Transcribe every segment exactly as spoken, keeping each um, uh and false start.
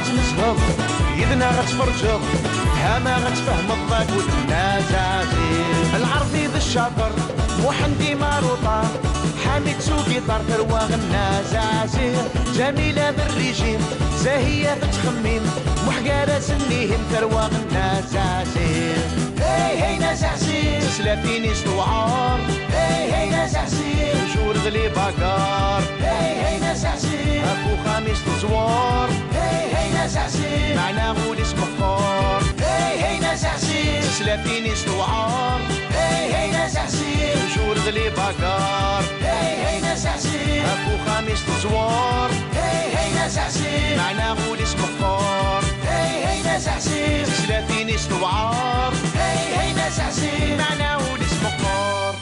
Tmezheḍ yid-neɣ ad tferǧeḍ, fehmeɣ ad tfehmeḍ tagut n Azazi. Lɛerbi d Ccaṭer, Muḥend Imaruṭa, Ḥamid s ugiṭar, tarwa n Azazi. Ǧamila d rrijim, Zahiya tettxemmim, Muḥ gar-asen ihim, tarwa n Azazi. Hey hey n Azazi, tislatin-is tewɛer. Hey hey n Azazi, toujours d les bagarres. Hey hey n Azazi, ɣef uxxam-is teẓwer. Hey hey n Azazi, meɛna ul-is meqqer. Hey hey n Azazi, tislatin-is tewɛer. Hey hey n Azazi, toujours d les bagarres. Hey hey n Azazi, ɣef uxxam-is teẓwer. Hey hey n Azazi, meɛna ul-is meqqer. Hey hey n Azazi, tislatin-is tewɛer. Hey hey n Azazi, meɛna ul-is meqqer.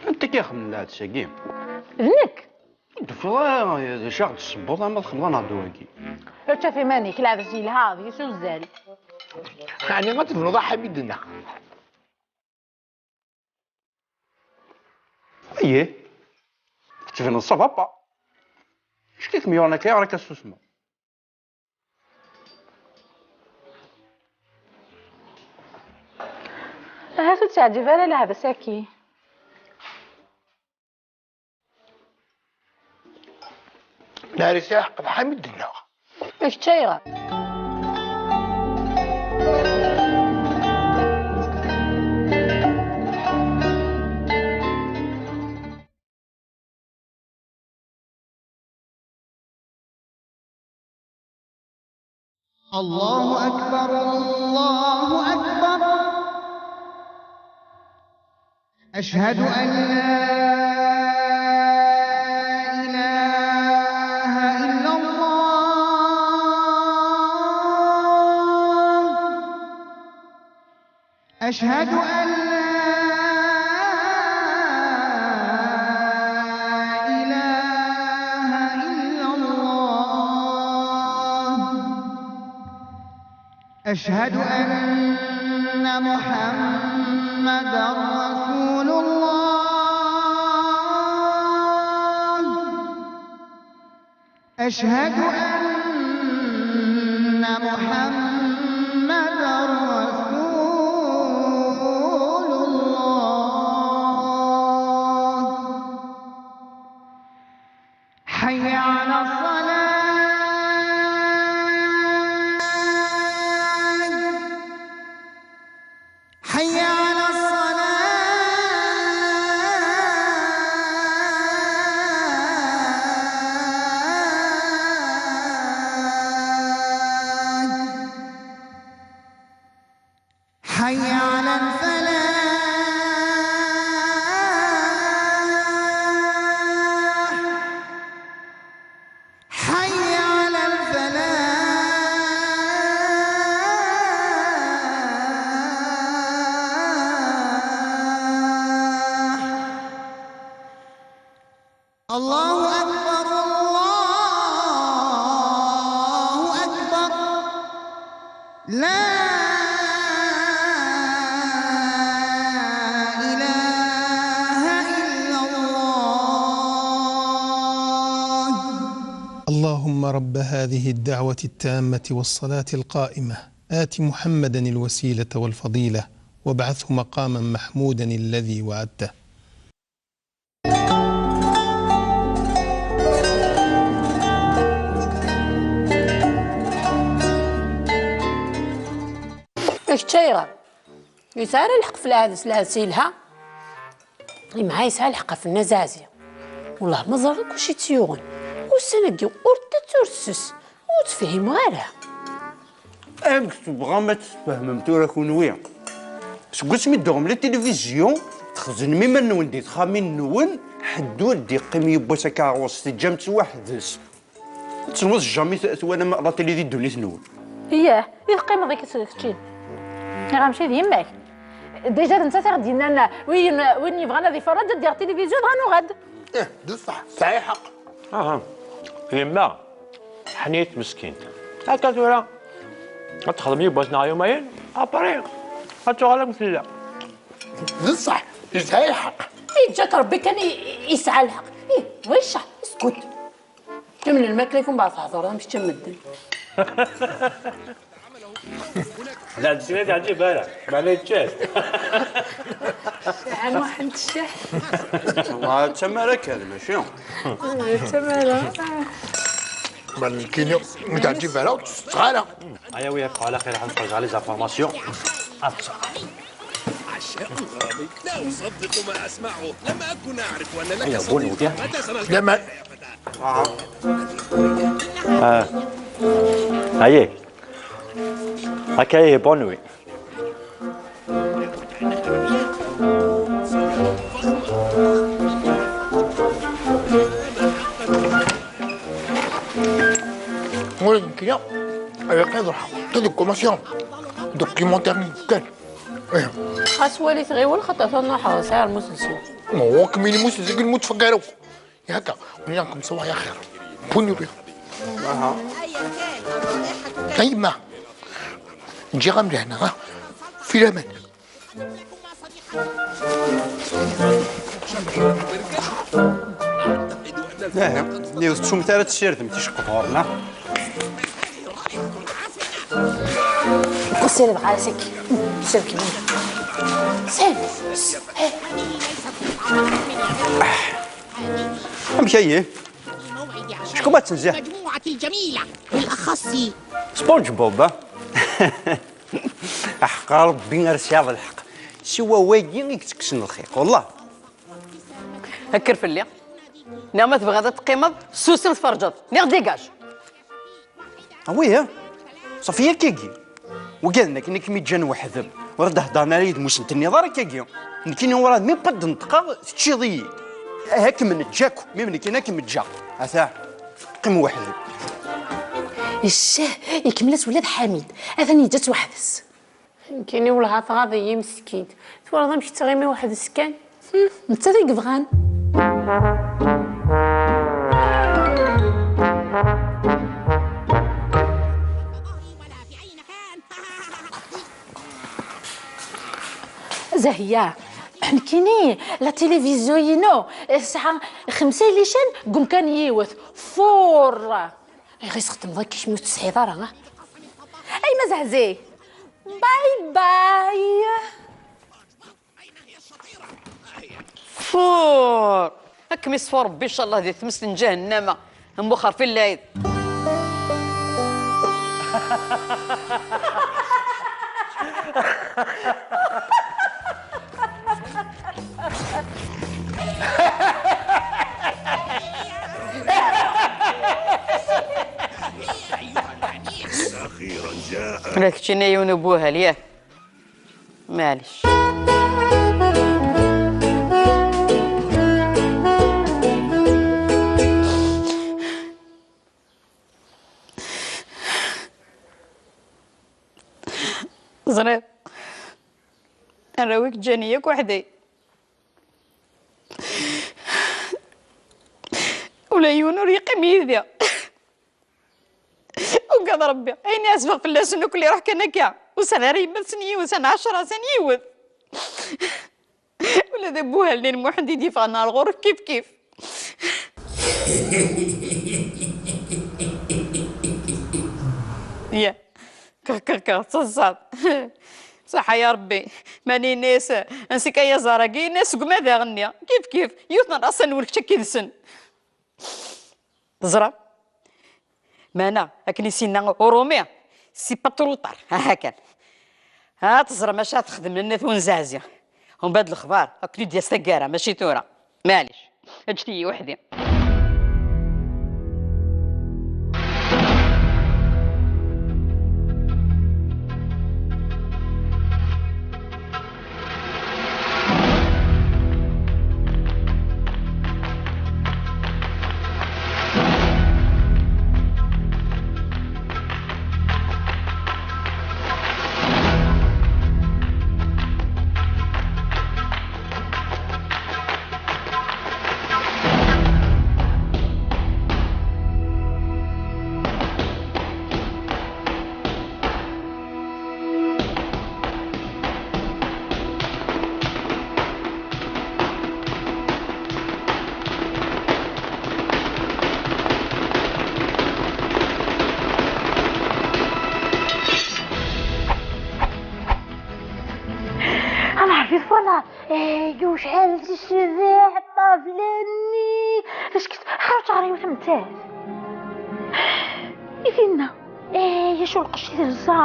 Anta i k-ixedmen lɛebs-agi? D nekk. Ur d-tufiḍ ara d acu i ɣ-d-tessewweḍ ama txedmeḍ neɣ d wagi? Ečč af iman-ik, lɛebs yelha, deg-s uzzal. Ɛni ad tebnuḍ aḥamid-nneɣ? Aye, tettbineḍ ça va pas. Acu-k-kem-yuɣen akka, ayɣer akka tessusmeḍ? Ahat ur tt-yeɛǧib ara leɛbes-agi. Nari sɛiɣ ḥeqq d Ḥamid-nneɣ. D kečč ayɣer? الله أكبر، الله أكبر. أشهد أن لا إله إلا الله. أشهد أن لا إله إلا الله. أشهد أن محمدا رسول الله. أشهد أن محمدا رسول الله. حي على الصلاة. حي على الصلاة. حي على الفلاح. حي على الفلاح. الله أكبر، الله أكبر. لا إله إلا الله. اللهم رب هذه الدعوة التامة والصلاة القائمة، آت محمدا الوسيلة والفضيلة، وابعثه مقاما محمودا الذي وعدته. Kečč ayɣer? Yesɛa ara lḥeqq f lɛades, lɛades yelha. Imɛa yesɛa lḥeqq ɣef Nna Zaɛzi. Wellah ma ẓriɣ akk acu i tt-yuɣen. Ussan-agi ur ttett ur tesses. Ur tt-fhimeɣ ara. Amek tebɣam ad tfehmem tura kunwi? Seg wasmi d-tuɣem la télévision, txeznem iman-nwen di texxamin-nwen, ḥedd ur d-iqqim yiwwas akeṛṛus, teǧǧam-tt weḥd-s. Tenwiḍ jamais t-, twalam la télé di ddunit-nwen? Iyah, i teqqimeḍ i keččin? Iɣamci d yemma-k. Déjà d nettat i ɣ-d-yennan win, win yebɣan ad iferreǧ ad d-yaɣ tilivizyu dɣa nuɣal-d. Ih, d ṣṣeḥ, tesɛa lḥeqq. Aha, yemma, ḥnit meskint. Akka tura, ad texdem yiwwas neɣ yumayen, après, Ad tuɣal am tella. D ṣṣeḥ, yesɛa lḥeqq. Yeǧǧa-k Ṛebbi kan i, i yesɛa lḥeqq. Ih, wa yecceḥ, skud. Kemmel lmakla-k, mbeɛd tehḍeṛ, am kečč am medden. La, d-, d-, d-, d-, bara, meɛna yečča-t. Sɛan waḥed ccah. Wa d tamara kan, mačči? D tamara. Ma nekkini, ur teɛǧib ara, ur tt-tetteɣ ara. Aya wi yebqa ɛla xir, ḥanfeẓ ɣer les informations. عشاء غرامي. لا أصدق ما أسمعه. لم أكن أعرف أن لك صديقا. متى سنلتقي؟ Ah. Aïe. Ok, bonne nuit. Ur nekkini, ay iqqiḍ lḥeqq. Documentaire kan. Xas wali tɣiwel, xaṭer tunaḥeḍ sɛiɣ lmus n swa. Ma هو كمين موس زي الموت فقارو. ياك، وياكم سوا يا خير. بوني بيا. اها. كيما. نجي غير من هنا، ها. في الامان. Ih, yiwet tsumt ara tessirdem ticqeḍ ɣur-neɣ. Ssired ɣer-s akk. Ssired kan. Ssired. Amek ayi? Acku ma tenziɛ. المجموعة الجميلة بالأخص. SpongeBob, ha? Aḥeqqa Ṛebbi ar sɛiɣ lḥeqq. Siwa wagi i yettekksen lxiq, wallah. Kker fell-i. Niɣ ma tebɣiḍ ad teqqimeḍ, susem tferǧeḍ. Niɣ dégage. Ah oui, hein? Ṣafi akkagi. Wigad-nni akken i kem-iǧǧan weḥd-m, ur d-heddren ara yid-m, ur sen-tenniḍ ara akkagi. Nekkini ur ad mi d-neṭqeɣ, teččiḍ-iyi. Aha, ad kem-neǧǧ akk, mi d nekkini ad kem-ǧǧeɣ. Ata, qqim weḥd-m. Ccah, ikemmel-as ula d Ḥamid. Atan yeǧǧa-tt weḥd-s. Nekkini wellah tɣaḍ-iyi meskint. Twalaḍ amek tettɣimi weḥd-s kan? Hmm, nettat i yebɣan. Zahya, nekkini la télévision-inu tesɛa xemsa ilican deg umkan yiwet. Fur! Ayɣer i s-txeddmeḍ akka, kemm ur tesɛiḍ ara, ha? Ay ma zehzi! Bye bye! Fur! Ad kem-isfu Rebbi, ncallah, di tmes n ǧahennama. Am uxerfi n lɛid. Ula d keččini yiwen ubuhal, yak? Maɛlic. Ẓriɣ, arraw-ik ǧǧan-iyi akk weḥd-i. Ula yiwen ur yeqqim yid-i. Ugad Rebbi, ayen i ɛezbeɣ fell-asen akk, iruḥ kan akka. Ur sɛan ara yemma-tsen yiwet, sɛan ɛecra, sɛan yiwet. Ula d abuhal-nni n Muḥend i d-yeffɣen ɣer ɣur-k kif kif. Ya, keh, keh, keh, d taḍsaḍ. Ṣaḥa ya Rebbi, mani yenna-yas, ansi-k ay aẓar-agi, yenna-yas, seg umadaɣ-nni. Kif kif, yiwet n rasa-nwen kečč akka yid-sen. Teẓra? Meɛna, akken i s-yenna urumi, c'est pas trop tard. Aha kan. Ha, teẓra maca texdem Nna Twenzaɛzi. Umbeɛd lexbar, akken i d-yas taggara, mačči tura. Maɛlic, eǧǧet-iyi weḥd-i. Voilà, eh, yucɛel tecbeḥ ṭṭabla-nni. Acu-k, ḥaṛet ɣer yiwet n tmeddat. I tinna, eh, yacu lqecc i terza?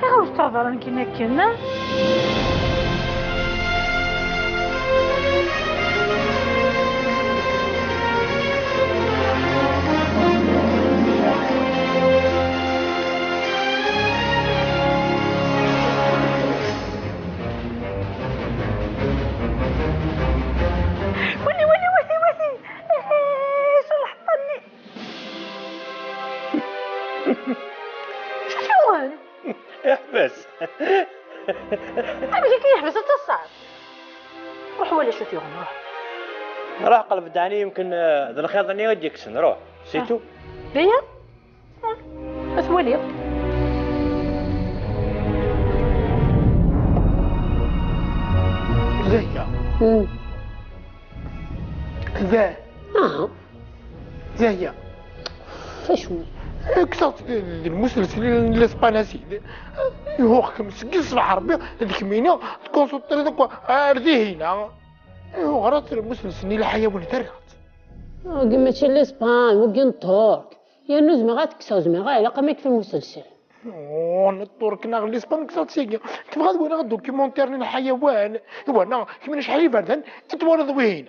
Ayɣer ur teṭṭerḍ ara nekkini akken, a? Wali, wali, wali, wali! Eh, acu lḥeṭṭa-nni! Acu t-yuɣen? Yeḥbes. Amek akka yeḥbes, ad taṣṣaḍ? Ruḥ wali acu t-yuɣen, ruḥ. Ruḥ qleb-d ɛni yemken, eh, d lxiḍ-nni i d-yekksen, ruḥ. C'est tout. Daya? Ad twaliḍ. Zahya. Hmm. Zah. Ah. Zahya. Acu? Kkseɣ-tt d, d lmuselsil n Lespañ a sidi. Yuɣ-kem seg ṣṣbeḥ Rebbi d kemmini tkunsuṭriḍ akk ar dihina. Yuɣ-tt lmuselsil n lḥayawan terriɣ-tt. Wagi mačči n Lespañ, wagi n Ṭṭurk. Yernu zemreɣ ad t-kkseɣ, zemreɣ, ilaq am yekfa lmuselsil. Oh, n Ṭṭurk neɣ n Lespañ, kkseɣ-tt sigi. Tebɣa ad waliɣ adukimuntir n lḥayawan. Iwana, kemmini acḥal iberdan i twalaḍ wihin?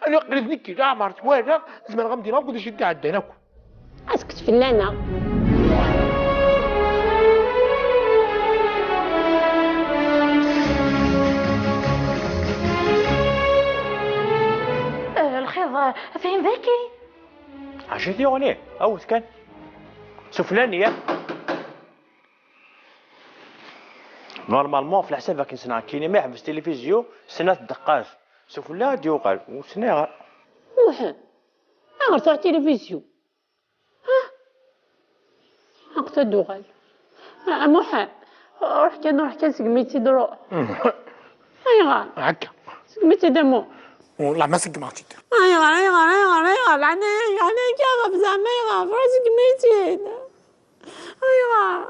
Ani qrib nekki, leɛmer twalaɣ, zemreɣ ad m-d-iniɣ akk d acu i d-iɛeddan akk. Asket fell-aneɣ. Eh, lxiḍ, eh, atan daki. Ɛac-it yuɣni, awet kan. Sufella-nni, ya. Normalement, ɣef leḥsab akken ssneɣ nekkini, ma yeḥbes tilifizyu, ssna tdeqqat. Sufella ad d-yuɣal, ur sniɣ ara. Muḥend, aɣer tuɣ tilifizyu? Ha? Aqt ad d-uɣal. A, a Muḥend, ruḥ kan, ruḥ kan, segmi tt-id-ruḥ. Ayɣer? Akka. Segmi tt-id amu. Wallah ma seggmeɣ-tt-id. Ayɣer, ayɣer, ayɣer, ayɣer? Leɛnaya-k, leɛnaya-k, ɣef zeɛma ayɣer? Ruḥ segmi-tt-id. Ayɣer?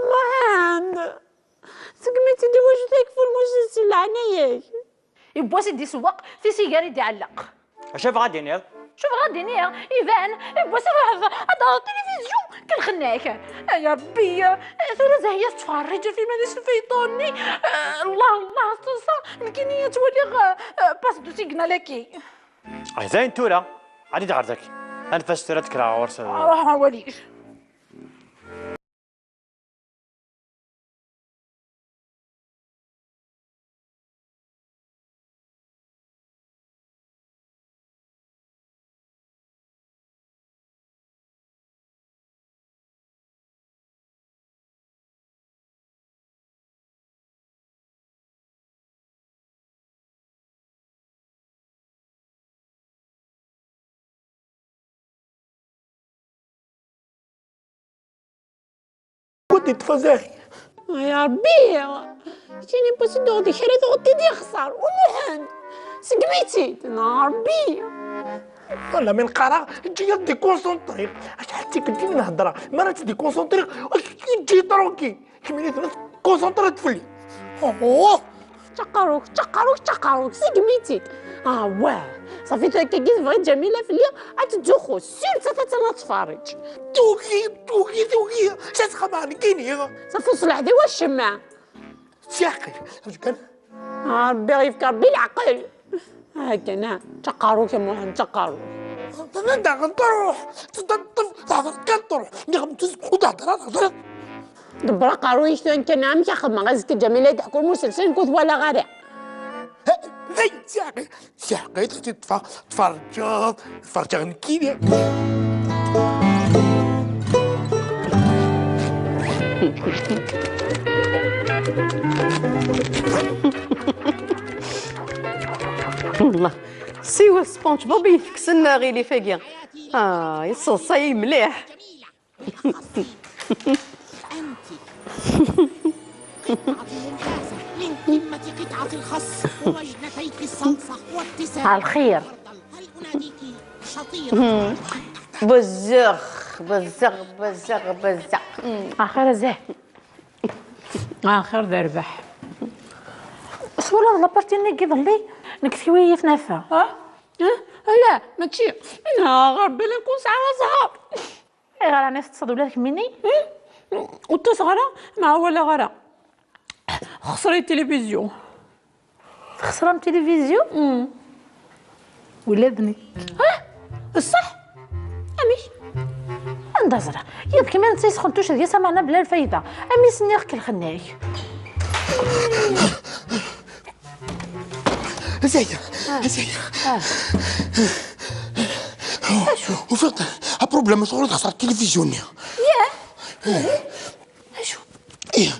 Muḥend. Segmi-tt-id iwacu takful muselsil, leɛnaya-k. Yiwwas i d-isewweq, tisigar i d-iɛelleq. Acu bɣa d-tiniḍ? Acu bɣa d-iniɣ? Iban, yiwwas ad truḥeḍ ad d-taɣeḍ tilifizyu, kelxen-ak. Ay Rebbi, tura Zahya tettferrij ɣef iman-is ufayṭun-nni. Allah, Allah, s teḍsa, nekkini ad twaliɣ, eh, passe du signal-agi. Ay, dayen tura, ɛeddi-d ɣer daki. Anef-as tura ad d-kkreɣ ɣur-s. Ruḥ awali. Kudi tfazari. Ya Rebbi, kini pusi d-ɣdi kra tuɣeḍ-t-id yexṣer, u Muḥend, segmi-tt-id, neɣ Rebbi. Wala min qqareɣ, ǧǧi-yi ad déconcentrer. Acḥal d tikkelt i d-nhedreɣ, mi ara tt-déconcentrer, ǧǧi-yi tranquille. Kemmini tella tconcentrée fell-i. Oh! Ttaqerruk, ttaqerruk, ttaqerruk, segmi-tt-id. Ah, wah! Ṣafi tura akkagi tebɣi Ǧamila fell-i ad tettzuxxu, s nettat ad tt-nettferriǧ. Tugi, tugi, tugi! Ccet xabar nekkini! Ṣafi ur ṣleḥ di wacemma! Ssiɛqil, amek kan? Ah, Rebbi yefk Rebbi leɛqel! Akken, ah, ttaqerruk a Muḥend, ttaqerruk. Anda daɣen truḥ? Teṭṭef, tehder kan truḥ. Nniɣ-am tus, ur tehder ara, tehder. Ḍebber aqerruy-ik tura kan, amek a xedmeɣ azekka Ǧamila ad d-teḥku lmuselsil nekk ur t-walaɣ ara. Hey, siɛqi, siɛqi, tferǧeḍ, tferǧeɣ nekkini. Wallah. Siwa SpongeBob i itekksen aɣilif-agi. Ah, yesseḍsay mliḥ. أنت قطعة ممتازة من قمة قطعة الخس ووجنتيك الصلصة وابتسامة على الخير. الخردل. هل أناديك شطيرة؟ بزاف، بزاف، بزاف، بزاف. آخر زه. آخر ذربح. Twalaḍ la partie-nni n yiḍelli? Nekk tkiwi-yi tnafa. Ha? Ha? Ala, mačči. Neɣ ɣer belli nkun sɛiɣ aẓɣal. Ayɣer ɛni teṭṭseḍ ula d kemmini? Ur ṭṭiseɣ ara, neɣ walaɣ ara. Xesreɣ tilivizyu. Txesrem tilivizyu? Ula d nekk. Ah, ṣṣeḥ? Amek? Anda ẓriɣ? Yiḍ kemmini netta yesxentuc deg-s ameɛna bla lfayda. Am i s-nniɣ kelxen-ak. Zaya, Zaya. Acu? Ufiɣ-d aprublem, acuɣer i texṣer tilivizyu-nni? Yah? Acu? Ih.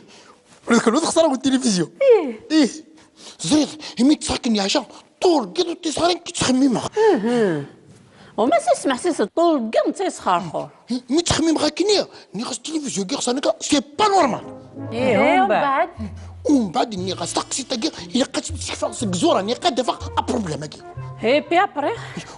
Ula d kenwi texṣer-awen tilivizyu? Ih. Ih. Ẓriɣ, imi ṭṭseɣ akken yeɛca, ṭul deg yiḍ ur ṭṭiseɣ ara, nekk i ttxemmimeɣ. Uma s-ismeḥsis ṭul deg yiḍ netta yesxerxur. Mi ttxemmimeɣ akken, nniɣ-as tilivizyu-agi xṣer nekk, c'est pas normal. Ih, umbeɛd? Umbeɛd nniɣ-as taqsiṭ-agi ilaq ad tt-id-sekfeɣ seg ẓur-a, ilaq ad d-afeɣ aprublem-agi. Et puis après?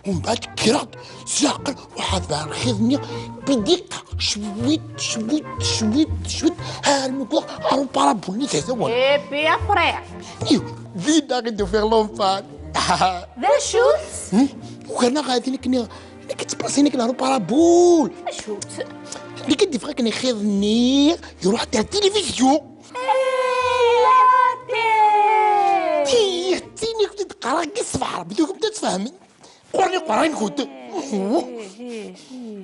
Umbeɛd kkreɣ-d s leɛqel, uḥabeɣ lxiḍ-nni, bidiq, cwit, cwit, cwit, cwit, armi wwḍeɣ ɣer uparabul-nni d azawan. Et puis après? Iw, dinna i d-ufiɣ l'empanne. D acu-tt? Hmm? Ugar-naɣ ɣer din akken, akken ttbaṣin akken ɣer uparabul. Acu-tt? Nekk i d-iffeɣ akken lxiḍ-nni iruḥ ɣer tilivizyu. Ih, d tin i kent-id-qqareɣ deg ṣṣbeḥ, Rebbi tugimt ad tfehmem. Qurni qurni kent.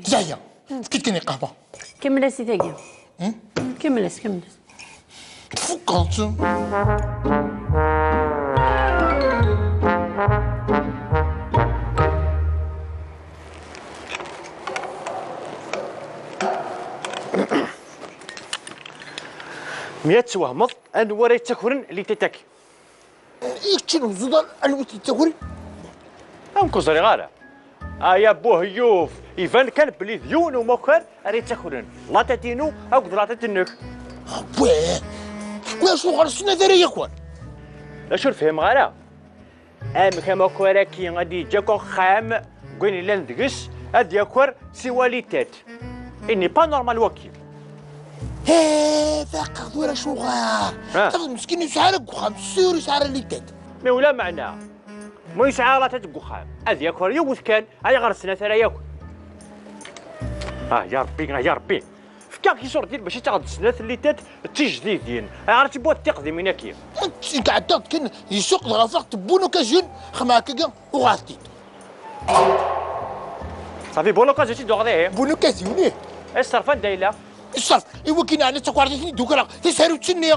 Zaya, tekki kan iqahwa. Kemmel-as i tagi. Hmm? Kemmel-as, kemmel-as. Tfukkeḍ-tt. Mi ad twehmeḍ anwa ara yettakren les têtes-agi. Yeččan uẓudan, anwa i t-yettakren? Nekk ur ẓriɣ ara. Ay a Buheyyuf, iban kan belli d yiwen umakar ara yettakren la tête-inu akked la tête-nnek. Wah! Wah, acuɣer snat ara yaker? D acu ur fhimeɣ ara? Amek amakar-agi ad d-yeǧǧ akk axxam deg wayen yellan deg-s, ad yaker siwa les têtes? Il n'est pas normal waki. Eh, faqeɣ tura acuɣer. Ah. Tafeḍ meskin ur yesɛi ara deg uxxam, sûr ur yesɛi ara les têtes. Mais ula meɛna. Ma yesɛa la tête deg uxxam, ad yaker yiwet kan, ayɣer snat ara yaker? Ah, ya Rebbi, ah, ya Rebbi. Fkiɣ-ak iṣurdiyen bac ad taɣeḍ snat les têtes d tijdidin. Ayɣer ad tewwiḍ tiqdimin-agi? Nekk ɛeddaɣ-d kan di ssuq, dɣa faqeɣ-d bonne occasion, xemɛeɣ-agi, uɣeɣ-t-id. Safi, bonne occasion i d-tuɣeḍ ihi. Bonne occasion, ih. Ṣṣerf anda yella? Ṣṣerf, i wakken ɛni d takerḍit i d-ukreɣ tasarut-nni.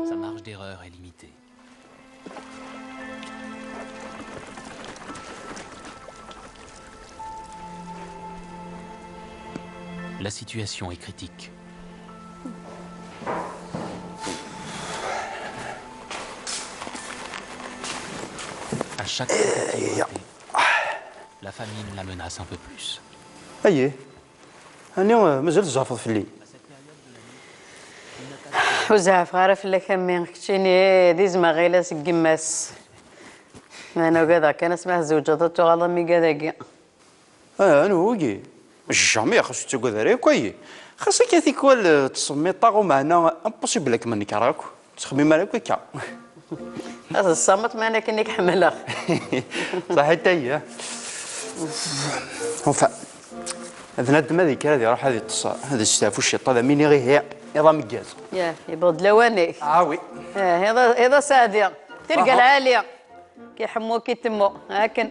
Sa marge d'erreur est limitée. La situation est critique. À chaque tentative ratée, la famine la menace un peu plus. Aïe. Ɛni, eh, mazal tzeɛfeḍ fell-i? Ur zeɛfeɣ ara fell-ak a mmi, keččini d izem aɣila seg yemma-s. Meɛna ugadeɣ kan asmi ara tzewǧeḍ ad tuɣaleḍ am igad-agi. Ah, anwa wigi? Jamais, xas ur ttagad ara akk ayi. Xas akka tikwal, eh, ttsemmiṭ-aɣ, umeɛna impossible ad kem-nekreɣ akk. Ttxemmim ara akk akka. Ad tessammeḍ, ma akken i k-ḥemmleɣ. Ṣaḥit ayi, ah. Enfin, ad nadem ad ikker ad iruḥ ad iṭṭes, ad isteɛfu ciṭ, ad am-iniɣ ihi, iḍ ameggaz. Yah, yewweḍ-d lawan-ik. Ah oui. Eh, iḍ, iḍ aseɛdi. Tirga lɛali. Ki ḥemmu ki temmu. Akken.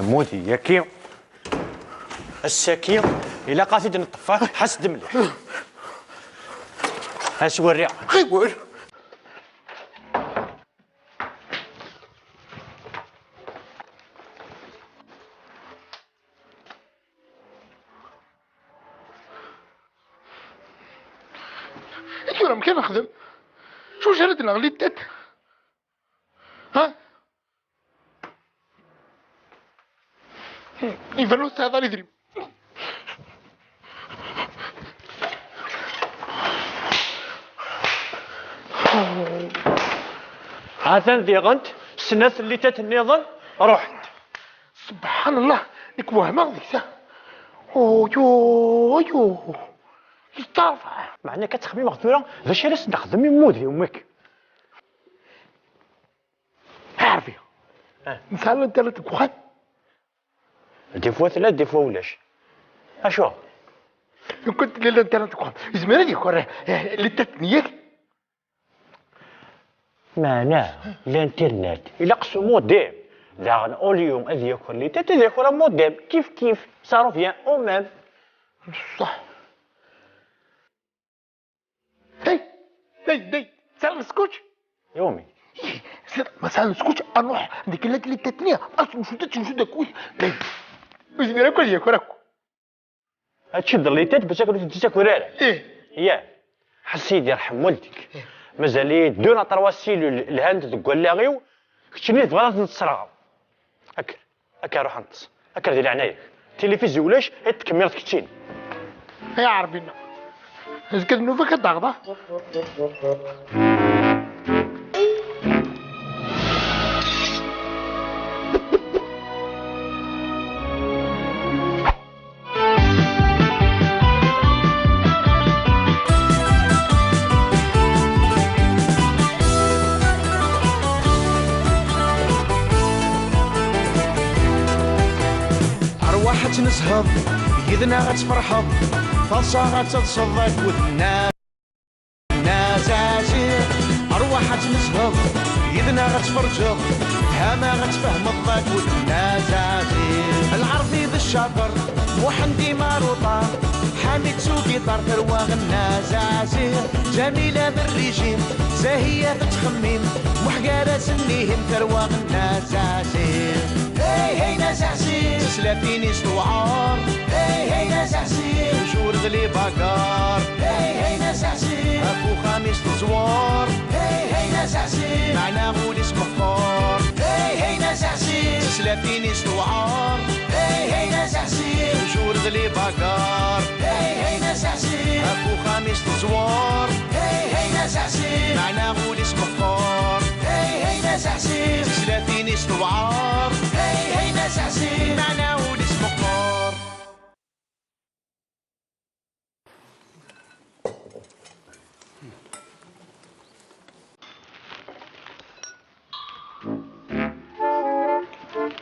Mudi, yaki. Ass-agi, ilaq ad t-id-neṭṭef, ha? Ḥess-d mliḥ. Aswerri. Ɣiwel. I tura, amek ara nexdem? Cuc ara d-neɣli ṭiṭ? Ha? Iban ur tesɛiḍ ara idrimen. Atan diɣent snat n litat nniḍen ruḥent. Subḥan Allah, nekk wehmeɣ deg-s. Uyu, uyu. Yeṭṭerḍeɛ. Meɛna akka ttxemmimeɣ tura, d acu ara s-nexdem i Mudi, umik? A Ṛebbi. Ah. Nesɛa l'internet deg uxxam? Des fois tella, des fois ulac. Acu? Lukan tella l'internet deg uxxam, yezmer ad yaker, eh, litat n yiḍ? Meɛna l'internet ilaq s umodem. Daɣen, au lieu ad yaker litat, ad yaker amodem. Kif kif, ça revient au même. Ṣṣeḥ. Hey, hey, hey, tesɛiḍ lskuč? Iwumi? Ih, tesɛiḍ, ma tesɛiḍ lskuč, ad nruḥ deg la-, litat-nni, ad tt-ncud, ad tt-ncud akk. Hey, ur yezmir akk ad yaker akk. Ad tcuddeḍ litat, bac akken ur tent-ttaker ara. Ih. Yah. A Sidi, rḥem waldik. Mazal-iyi deux à trois cellules lhant deg wallaɣ-iw, keččini tebɣiḍ ad tent-tesserɣeḍ. Akker, akker ruḥ nṭes. Akker di leɛnaya-k. Tilifizi ulac, ad tkemmileḍ keččini. Ay Ɛerbi-nneɣ. Azekka d nnuba-k ad d-taɣeḍ, ah? Arwaḥ ad tnezheḍ, yid-neɣ ad tferḥeḍ, taḍsa ad taḍseḍ akked nna. Nna Zazi, arwaḥ ad tnezheḍ, yid-neɣ ad tferǧeḍ, hama ad tfehmeḍ akked Nna Zazi. Lɛerbi d ccaṭer, Muḥend Imaruṭa, Ḥamid s ugiṭar, tarwa Nna Zazi. Ǧamila d rrijim, Zahiya tettxemmim, Muḥ gar-asen ihim, tarwa Nna Zazi. Hey, hey, Nna Zazi. Teslatin-is tewɛer. Hey, hey, Nna Zazi. Toujours d les bagarres. Hey, hey, Nna Zazi. Ɣef uxxam-is teẓwer. Hey, hey, Nna Zazi. Meɛna ul-is meqqer. Hey, hey, Nna Zazi. Teslatin-is tewɛer. Hey, hey, Nna Zazi. Toujours d les bagarres. Hey, hey, Nna Zazi. Ɣef uxxam-is teẓwer. Hey, hey, Nna Zazi. Meɛna ul-is meqqer. Hey, hey, Nna Zazi. Teslatin-is tewɛer. Hey, hey, Nna Zazi. Meɛna ul-is meqqer.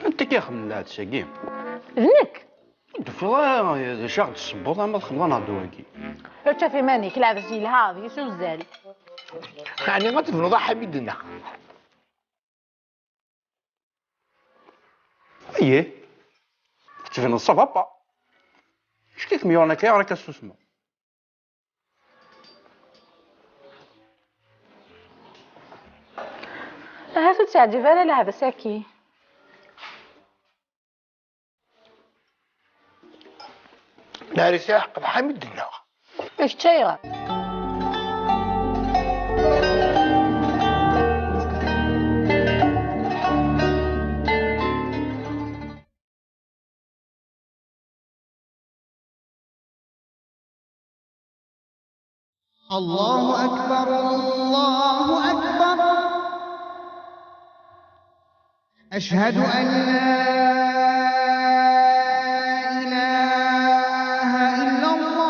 Anta i k-ixedmen lɛebs-agi? D nekk. Ur d-tufiḍ ara d acu aɣ-d-tessewweḍ ama txedmeḍ-aneɣ-d wagi? Ečč af iman-ik, lɛebs yelha, deg-s uzzal. Ɛni ad tebnuḍ aḥamid-nneɣ? Ihi, tettbineḍ ça va pas. Acu-k-kem yuɣen akka, ayɣer akka tessusmeḍ? Ahat ur tt-yeɛǧib ara leɛbes-agi. Nari sɛiɣ ḥeqq d Ḥamid-nneɣ. Kečč ayɣer? الله أكبر، الله أكبر. أشهد أن لا إله إلا الله.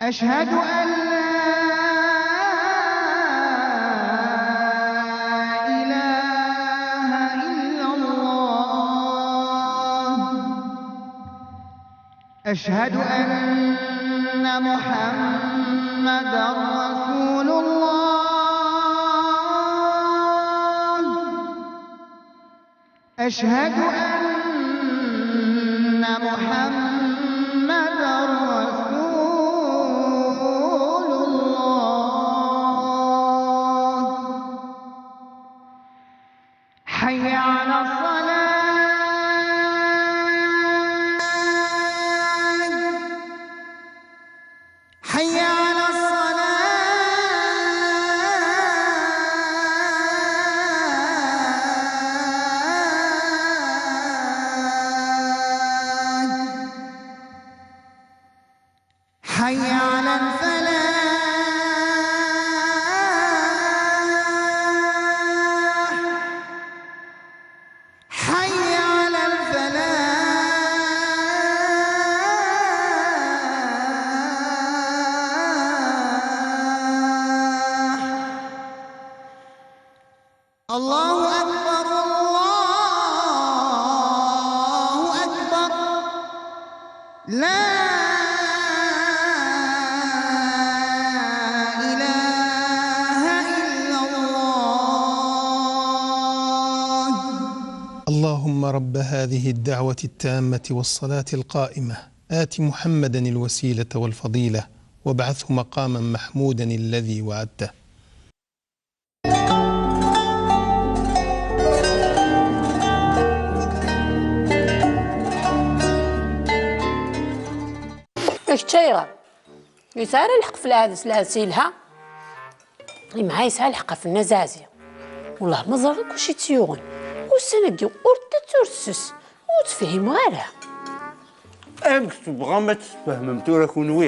أشهد أن لا إله إلا الله. أشهد أن محمدا رسول الله. أشهد أن محمدا رسول الله. حي على الصلاة. حي على الصلاة. حي على الفلاح. حي على الفلاح. الله أكبر، الله أكبر. لا إله إلا الله. اللهم رب هذه الدعوة التامة والصلاة القائمة، آت محمدا الوسيلة والفضيلة، وابعثه مقاما محمودا الذي وعدته. Kečč ayɣer? Yesɛa ara lḥeqq f lɛades, lɛades yelha. Imɛa yesɛa lḥeqq ɣef Nna Zaɛzi. Wellah ma ẓriɣ akk acu i tt-yuɣen. Ussan-agi ur ttett ur tesses. Ur tt-fhimeɣ ara. Amek tebɣam ad tfehmem tura kunwi?